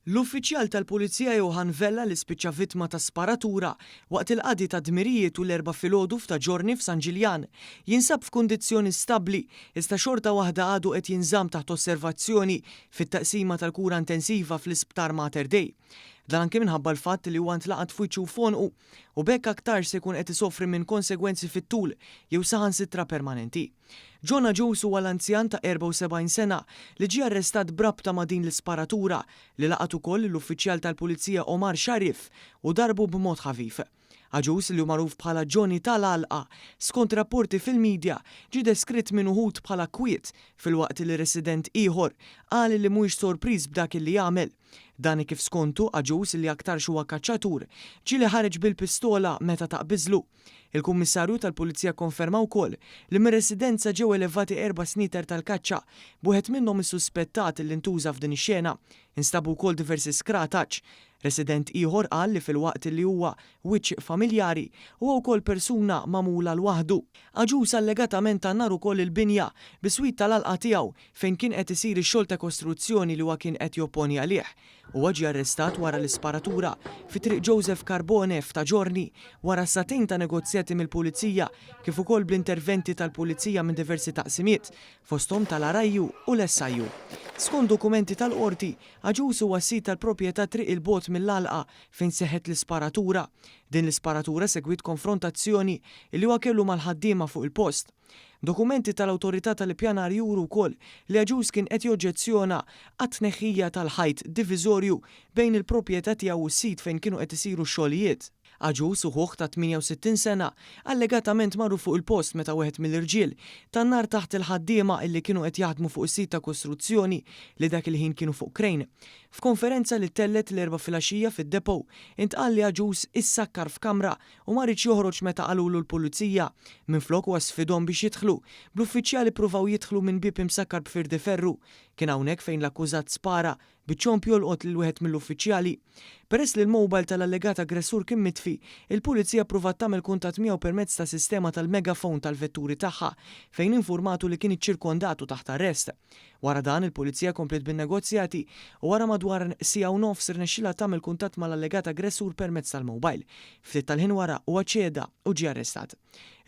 L-uffiċjal tal-Pulizija Johann Vella li spiċċa vittma ta' sparatura waqt il-qadi ta' dmirijietu l-Erbgħa filgħodu f'Ta' Ġiorni f'San Ġiljan jinsab f'kundizzjoni stabbli iżda xorta waħda għadu qed jinżamm taħt osservazzjoni fit-taqsima tal-kura intensiva fl-Isptar Mater Dei. Dan anke minħabba l-fatt li huwa ntlaqat f'wiċċu u f'għonqu u b'hekk aktarx se jkun qed isofri minn konsegwenzi fit-tul jew saħansitra permanenti. John Agius huwa l-anzjan ta' 74 sena li ġie arrestat b'rabta ma' din l-isparatura li laqat ukoll lill-uffiċjal tal-Pulizija Omar Sharif u darbu b'mod ħafif. Agius, li hu magħruf bħala Johnny tal-Għalqa, skont rapporti fil-midja, ġie deskritt minn uħud bħala kwiet filwaqt li resident ieħor qal li mhuwiex sorpriż b'dak li għamel. Dan hekk kif skontu, Agius, li aktarx huwa kaċċatur, ġieli ħareġ bil-pistola meta taqbiżlu. Il-Kummissarju tal-Pulizija kkonferma wkoll li mir-residenza ġew elevati erba' snieter tal-kaċċa, b'wieħed minnhom issuspettat li ntuża f'din ix-xena. Instabu wkoll diversi skrataċ. Resident ieħor qal li filwaqt li huwa wiċċ familjari, huwa wkoll persuna magħmula l waħdu. Agius allegatament ta nar ukoll il-binja biswit tal-għalqa tiegħu fejn kien qed isir ix-xogħol ta' kostruzzjoni li huwa kien qed jopponi għalih. Huwa ġie arrestat wara l-isparatura fi Triq Joseph Carbone f'Ta' Ġiorni wara sagħtejn ta' negozjati mill-Pulizija kif ukoll bl-interventi tal-Pulizija minn diversi taqsimiet, fosthom tal-RIU u l-SIU. Skont dokumenti tal-Qorti, Agius huwa sid tal-proprjetà triq 'il bogħod mill-għalqa fejn seħħet l-isparatura. Din l-isparatura segwiet konfrontazzjoni li huwa kellu mal-ħaddiema fuq il-post. Dokumenti tal-Awtorità tal-Ippjanar juru wkoll li Agius kien qed joġġezzjona għat-tneħħija tal-ħajt diviżorju bejn il-proprjetà tiegħu u s-sit fejn kienu qed isiru x-xogħlijiet. Agius u ħuh ta' 68 sena allegatament marru fuq il-post meta wieħed mill-irġiel ta n-nar taħt il-ħaddiema illi kienu qed jaħdmu fuq is-sit ta' kostruzzjoni li dak il-ħin kienu fuq crane. F'konferenza li ttellgħet l-Erbgħa filgħaxija fid-depot intqal li Agius issakkar f'kamra u ma riedx joħroġ meta qalulu l-pulizija. Minflok huwa sfidhom biex jidħlu, bl-uffiċjali ppruvaw jidħlu minn bieb imsakkar b'firdiferru. Kien hawnhekk fejn l-akkużat spara, biċ-ċomb jolqot lil wieħed mill-uffiċjali. Peress li l-mobile tal-allegat aggressur kien mitfi, il-pulizija ppruvat tagħmel kuntatt miegħu permezz ta' sistema tal-megaphone tal-vetturi tagħha, fejn infurmatu li kien iċċirkondat u taħt arrest. Wara dan, il-Pulizija kompliet bin-negozjati u wara madwar siegħa u nofs irnexxielha tagħmel kuntatt mal-allegat aggressur permezz tal-mobile. Ftit tal-ħin wara, huwa ċeda u ġie arrestat.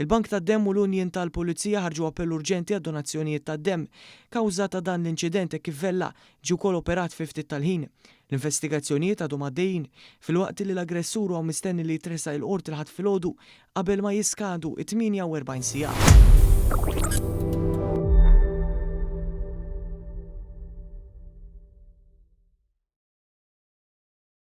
Il-Bank tad-Demm u l-Union tal-Pulizija ħarġu appell urġenti għad-donazzjonijiet tad-demm kawża ta' dan l-inċident hekk kif Vella ġie wkoll operat fi ftit tal-ħin. L-investigazzjonijiet għadhom għaddejjin, filwaqt li l-aggressur huwa mistenni li jitressaq il-Qorti l-Ħadd filgħodu qabel ma jiskadu t-48 siegħa.